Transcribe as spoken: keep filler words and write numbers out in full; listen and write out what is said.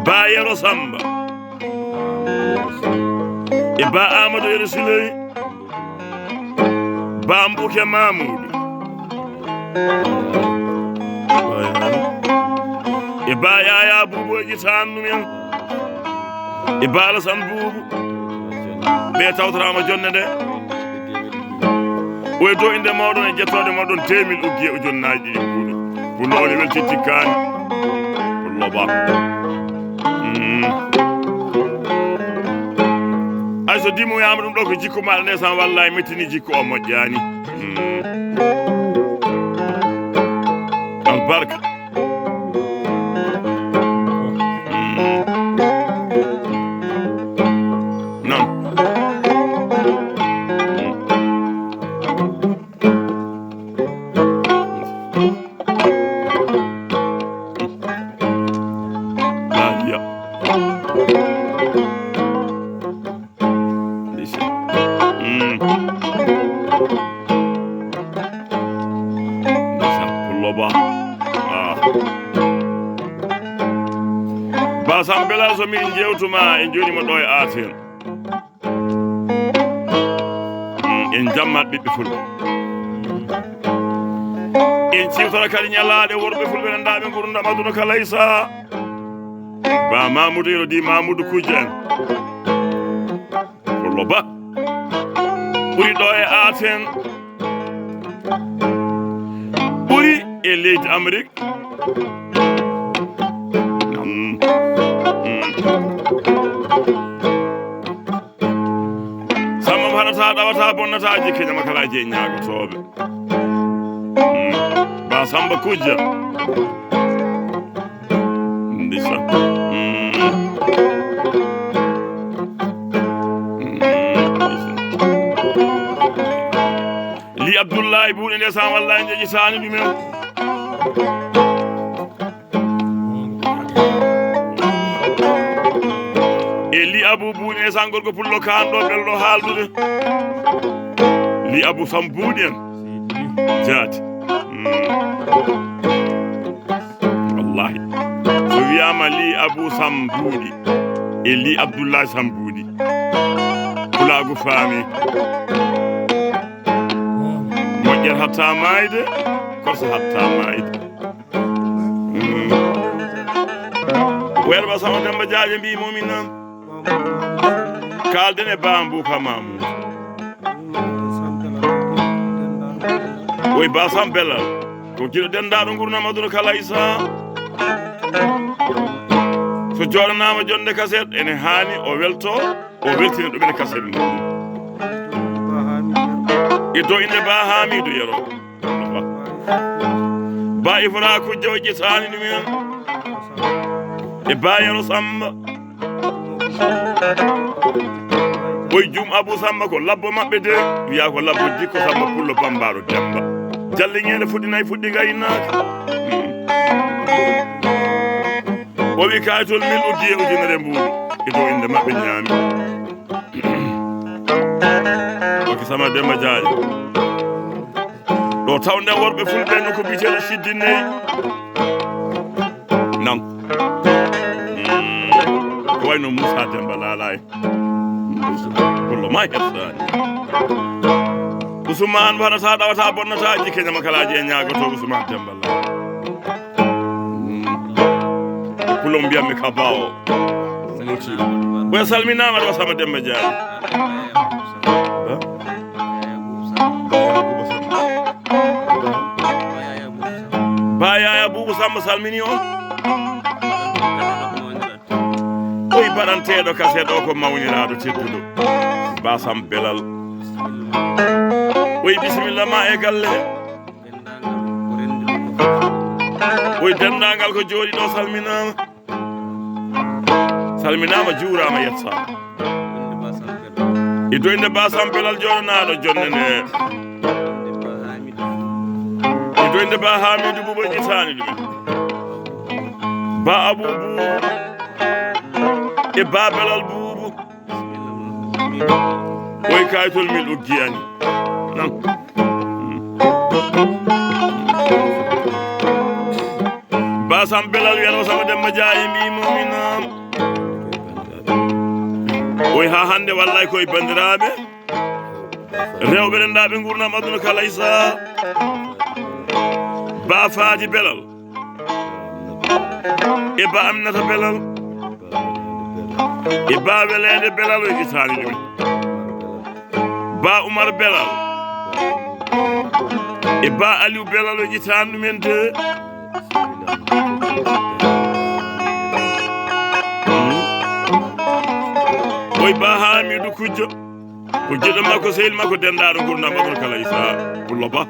Ba Yero Samba. E Ba Amadou Yero Siley. Ba Mbuke Mamoudou. E Ba Yaya Boubou e ƴettan ɗum en. E Ba Alassane Boubou. Ɓe tawtorama jonde nde. Oye dow inde mawɗon e jettoɗe mawɗon deux mille uggi e ujunnaji ɗiɗi mbuuɗo. Pullo on e welti tikkaani. Pullo Ba. Mm. Ay so dimuyama ɗum ɗo ko jikku maɗa ndesan, wallahi mettini jikku o moƴƴani. Mm. Albarka. Mm. Non. Lahiya. Ndeysaan. Mm. Ndeysaan, Pullo Ba. Ah. Ba Sam Belal, so min jewtuma e joni mo ɗo e Aten. Mm, en jammat ɓiɓɓe Fulɓe. En ciwtata kadi ñalaaɗe worɓe Fulɓe nanndaaɓe ngurdam aduna kala e saha. Ba Mamoudou Yero Di Mamoudou Kujja en. Pullo Ba. Ɓuri ɗo e Aten. Ɓuri e leydi Amérique. Mm. Mm. Samba mo haɗata, ɗawata, bonnata, jikke ñama kala je ñaagotooɓe. Mm. Ba Samba Kujja. Ndisa. Mm. Mm. Ndisa. Li Abdoulaye Buuɗe nde san wallahi jeƴitaani ɗumen. E Li Abou Buuɗe nde san gorko pullo kan ɗo ɓelɗo haaldude. Li Abou Sam Buuɗe en. Jaati. Mm. Wallahi. So wiyama Li Abou Sam Buuɗi e Li Abdoulaye Sam Buuɗi. Pulaagu faami. Moƴƴere hatta maayde, korsa hatta maayde. Mm. Werba sama Demba Jaaje mbi momin nan. Kalden e Ba Mbuka Mamoudou. Woy Ba Sam Belal. Ko jiɗo dendaɗo ngurnam aduna kala isa. So joɗanama jonde kaset ene hani o welto, o weltina ɗum ene kaset mum. E dow inde Ba Hamidou Yero. Ba Ifra Kujja o ƴettani ɗum en. E Ba Yero Samba. Boy Jum Abou Samba ko labbo maɓɓe de, wiya ko labbo Dikko Samba Pullo Bambaaɗo Demba. Jalle ñeene fuɗɗi nayi fuɗɗi ngaynaaka. O wi kaytol mil uggi e ujunere mbuuɗi. E dow inde maɓɓe ñaami. Oke sama Demba Jaajo. Ɗo tawden worɓe fulɓe no ko biyeteeɗo Siddi Ney. Nan. Mm. Ko wayno Moussa Demba Lala en. Pullo ma hersani. Ousmane waɗata ɗawata bonnata jikke ñama kalaji e ñaagoto Ousmane Demba Lala. Mm. Pullo mbiyammi ka bawo. Mutima. Boya salminama ɗo sama Demba Jaajo. Ba? Ba Yaya Buubu Samba salmini on. Oy baɗanteeɗo kaset o ko mawniraaɗo tedduɗo. Ba Sam Belal. Oy bisimilla ma e galle. Oy denndaangal ko jooɗi ɗo salminaama. Salminaama, juuraama, yettaama. E dow inde Ba Sam Belal jooɗanaaɗo jonde nde. E dow inde Ba Hamidou Buubu ƴettaani ɗum. Ba Abou Buubu. E Ba Belal Buubu. Oy kaytol min ɗo giyani. Nan. Ba Asam Belal wiyata Osama Demba Jaayi mbi momina. Oy ha hande wallay koye bandiraɓe rewɓe rendaɓe gurnam aduna kala isa. Ba Faadi Belal e Ba Aminata Belal e Ba Weleede Belal o ƴettani ɗumen. Ba Umar Belal e Ba Aliou Belal o ƴettani ɗumen de. Oy Ba Hamidou Kujjo ko jiɗo makko sehil makko dendaɗo gurdam makko kala isa. Pullo Ba.